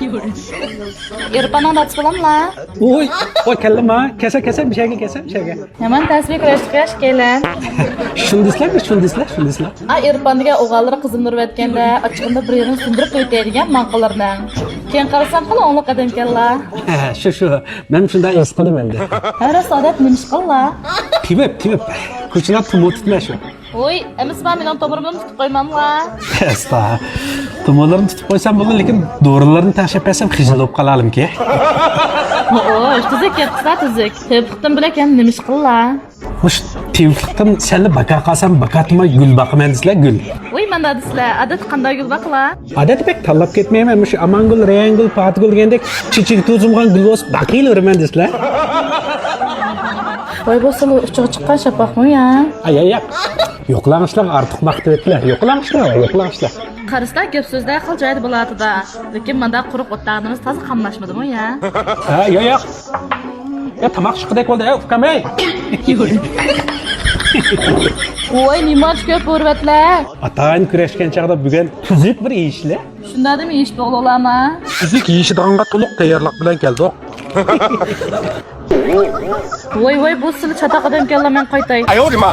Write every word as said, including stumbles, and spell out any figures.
ئېرپاننىڭ دادىسى بولاملا؟ ئۇي، ئۇ كەلدىم ھا. كەسە، كەسە، مىشەگە كەسە، مىشەگە. يامان تەسبىھ كۈرەشتى قۇياش كەيلەن. شۇندىسىلەرمۇ، شۇندىسىلەر، شۇندىسىلەر. ئا، ئېرپان دېگەن ئوغانلىرى قىزىمنى ئۇرۇۋەتكەندە، ئاچچىقىمدا بىر يېرىنى سۇندۇرۇپ قويۇۋېتەي دېگەن ماڭقىلىرىنىڭ. كېيىن قارىسام، خېلى ئوڭلۇق ئادەمكەنلا. ھە، شۇ، شۇ. مەن شۇنداق ھېس قىلدىم ئەمدى. ھە، راست ئادەت نېمە ئىش قىللا؟ تېۋىپ، تېۋىپ. كوچىلار تۇمۇ تۇتماي شۇ. ۋوي، ئەمىسە مېنىڭ تومۇرۇمنىمۇ تۇتۇپ قويماملا؟ ئەستا. تومۇرلىرىنى تۇتۇپ قويسام بولدى، لېكىن دورىلىرىنى تەڭشەپ بەرسەم خىجىل بولۇپ قالالىمكى. ئوي، تۈزۈك گەپ قىلسا تۈزۈك. تېۋىپلىقتىن بىلەك يەنە نېمە ئىش قىللا؟ مۇشۇ تېۋىپلىقتىن سەللا باكا قالسام، باكا تۇماي گۈل باقىمەن دېسىلە، گۈل. ۋوي، ماندا دېسىلە، ئادەتتە قانداق گۈل باقىلا؟ ئادەتتە بەك تاللاپ كەتمەيمەن، مۇشۇ ئامانگۈل، رەيھانگۈل، پاتىگۈل دېگەندەك چېچىكى توزۇمغان گۈل بولسا باقىلىۋېرىمەن دېسىلە. ۋاي بولسىلا ئۇچىغا چىققان شاپاقمۇ يا؟ ئاي، ياق، ياق. يوقىلاڭ ئىشلار ئارتۇق ماختىۋەتلەر. يوقىلاڭ ئىشلار، يوقىلاڭ ئىشلار. قارىسىلا گەپ سۆزدە خىل جايدا بولاتىدا. لېكىن ماندا قۇرۇق ئوتتاغىنىمىز تازا قاملاشمىدىمۇ يا؟ ھە، ياق، ياق. يا تاماق چىققۇدەك بولدى، ھە، ئۇكام، ھەي. ۋاي، نېمانچە كۆپ ھۆرۋەتلەر. ئاتايىن كۈرەشكەن چاغدا بۈگۈن تۈزۈك بىر ئىشلە. شۇنداق دېمە، ئىش بوغلۇلارما؟ تۈزۈك يېيىشىدىغانغا تولۇق تەييارلىق بىلەن كەلدۇق. ۋاي، ۋاي، بۇ سىلى چاتاق ئادەمكەنلا، مەن قايتاي. ئاياۋرىما.